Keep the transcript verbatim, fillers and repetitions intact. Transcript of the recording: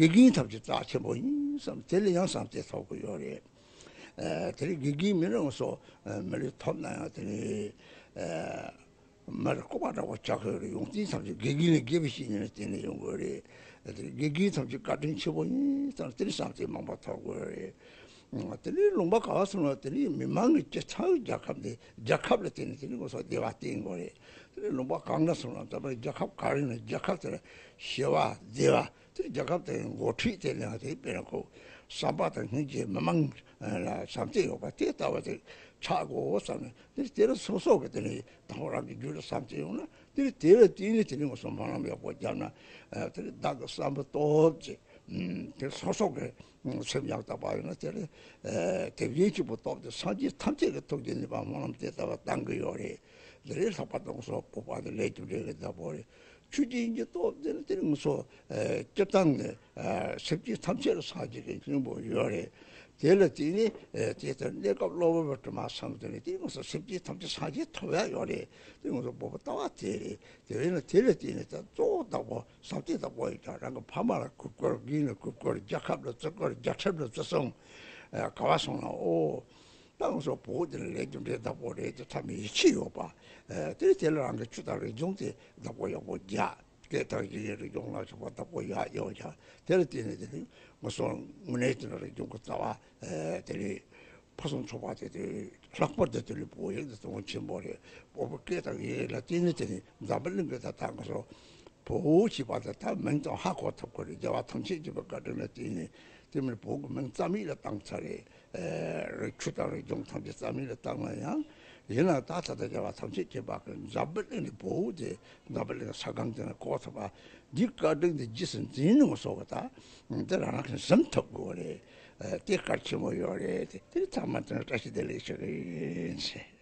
དགེ་རྒན་ཐམས་ཅད་རྩ་ཆེན་པོ་ཡིན་བསམ། དེ་ལ་ཡང་བསམ་གཏན་ཐོབ་ཀྱི་ཡོད་རེད། ཨ་དེ་ལས་དགེ་རྒན་མི་རེ་ངོ་སོ་ཨ་མི་རེ་ཐོབ་ན་ཡང་དེ་ནི་ཨ་མི་རེ་སྐུ་པར་འདྲ་པོ་ཆགས་ཀྱི་ཡོད་རེད། ཡོང་ཚུལ་ཐམས་ཅད་དགེ་རྒན་ལས་དགེ་བའི་བཤེས་གཉེན་ལ་བརྟེན་ནས་ཡོང་དགོས་རེད། ཨ་དེ་ལས་དགེ་རྒན་ཐམས་ཅད་བཀའ་དྲིན་ཆེན་པོ་ཡིན་བསམ། དེ་ལས་བསམ་གཏན་མང་པོ་ཐོབ་དགོས་རེད། དེ་ནས་ལུང་པ་ག་བ་སོང་ན་དེ་ནས་མི་མང་གི་སྤྱི་ཚོགས་རྒྱལ་ཁབ་འདི་རྒྱལ་ཁབ་ལ་བརྟེན་ནས་དེ་ནས་ངོ་སོ་བདེ་བ་བསྟེན་དགོས་རེད། དེ་ནས་ལུང་པ་གང་ན་སོང་ན་ད་བར་རྒྱལ་ཁབ་ག་རེ་ན་རྒྱལ་ཁབ་དེར་ཞི་བ་བདེ་བ་དེ་རྒྱལ་ཁབ་དེ་འགོ་ཁྲིད་དེ་ནས་དེ་དཔེར་ན་ཁོ་བསམ་པ་དང་སྙིང་རྗེ་མི་མང་ལ་བསམ་གཏན་ཡོད་པ་དེ་ལྟ་བུ་དེ་ཆགས་དགོས་བསམ་ནས་དེ་དེ་ལ་སོ་སོ་གི་དེ་ནས་དང་པོ་རང་གི་རྒྱུད་ལ་བསམ་གཏན་ཡོང་ན་དེ་ལ་དེ་ལ་བརྟེན་ནས་དེ་ནས་ངོ་སོ་སྨོན་ལམ་ཡག་པོ་བརྒྱབ་ན་དེ་ལ་བདག་གི་བསམ་པ་སྟོབས་ཀྱིས། དེ་སོ་སོ་གི་སེམས་ཡང་དག་པ་ཡིན་ན་དེ་ལས་དེ་བཞིན་གཅིག་པུ་སྟོབས་དེ་སངས་རྒྱས་ཐམས་ཅད་ཀྱི་ཐུགས་རྗེ་ནུས་པ་སྨོན་ལམ་དེ་ལྟ་བུ་བཏང་གི་ཡོད་རེད། དེ་ལས་ལྷག་པར་དུ་ངོ་སོ་བོད་པ་དེ་ལས་རྒྱུ་འབྲས་ཀྱི་བདག་པོ་རེད། ཆོས་ཅན་གྱི་སྟོབས་དེ་ནི་དེ་ནི་ངོ་སོ་སྤྱིར་བཏང་ནས་སེམས་ཅན་ཐམས་ཅད་ལ་སངས་རྒྱས་ཀྱི་སྙིང་པོ་ཡོད་རེད། དེ་ལ་བརྟེན་ནས་དེ་ལྟར་གནས་སྐབས་སློབ་དཔོན་པོ་དྲི་མ་བསམ་དེ་ནི་དེ་ངོ་སོ་སེམས་ཅན་ཐམས་ཅད་སངས་རྒྱས་ཐོབ་ཡ་ཡོད་རེད། དེ་ངོ་སོ་བོད་པ་ལྟ་བ་དེ་རེད། དེ་བས་ན་དེ་ལ་བརྟེན་ནས་ད་གཙོ་བོ་བདག་པོ་བསམ་གཏན་བདག་པོ་ཡིན་ཀྱང་རང་གི་ཕ་མ་ལ་གུས་བཀུར། རྒན་ལ་གུས་བཀུར། རྒྱལ་ཁབ་ལ་བརྩི་བཀུར། རྒྱལ་ཁྲིམས་ལ་བརྩི་སྲུང་། ཨ་ག་བ་སོང་ན་ཨོ་ད་ང་ཚོ་བོད་འདི་ལ་ལས་རྒྱུ་འབྲས་བདག་པོ་རེད་དེ་ཐ་མའི་ཡིད་ཆེས་ཡོད་པ། ཨ་དེ་དེ་ལ་རང་གི་ཆོས་དང་རིག་གཞུང་དེ་བདག་པོ་ཡག་པོ་རྒྱག་སྐད་དང་ཡི་གེ་རིག་གཞུང་ལ་སོགས་པ་བདག་པོ་ཡག་ཡོད་ཀྱང་དེ་ལ་བརྟེན་ནས་དེ་ནི་ང་ཚོ་དངོས་གནས་དེ་ལ་རིག་གཞུང་གི་རྩ་བ་ཨ་དེ་ལས། ཕུན་སུམ་ཚོགས་པ་དེ་དེ་ལྷག་པར་དུ་དེ་ལས་བོད་ཡིག་དེ་དོན་ཆེན་པོ་རེད། བོད་པའི་སྐད་དང་ཡི་གེ་ལ་བརྟེན་ནས་དེ་ནི་འཛམ་བུ་གླིང་གི་ད་ལྟ་ང་ཚོ་བོད་ཞེས་པ་དེ་ད་མིང་ཙམ་ཧ་གོ་ཐུབ་ཀྱི་རེད། རྒྱལ་བ་ཐམས་ཅད་མཁྱེན་པའི་བཀའ་དྲིན་ལ་བརྟེན་ནས་དེ་མིན་བོད་ཀྱི་མིང་རྩ་མེད་ལ་བཏང་ཚར་རེད། ཨེ་རིག་ཆོས་དང་རིག་གཞུང་ཐམས་ཅད་རྩ་མེད་ལ་བཏང་ན་ཡང་ཡིན་ན་ད་ད་ལྟ་རྒྱལ་བ་ཐམས་ཅད་མཁྱེན་པ་གི་འཛམ་བུ་གླིང་ནས་བོད་དེ་འཛམ་བུ་གླིང་ས་སྒང་དེ་ན་གོ་ཐུབ་པ་འདི་བཀའ་དྲིན་དེ་རྗེས་སུ་འཛིན་ནུས་སོགས་ཀྱི་ད་དེ་རང་རང་གི་ཟིན་ཐུབ་དགོས་རེད། ཨ་དེ་གལ་ཆེན་པོ་ཡོད་རེད། དེ་དེ་ཚང་མ་དེ་བཀྲ་ཤིས་བདེ་ལེགས་ཞུ་གི་ཡིན་ཟེར།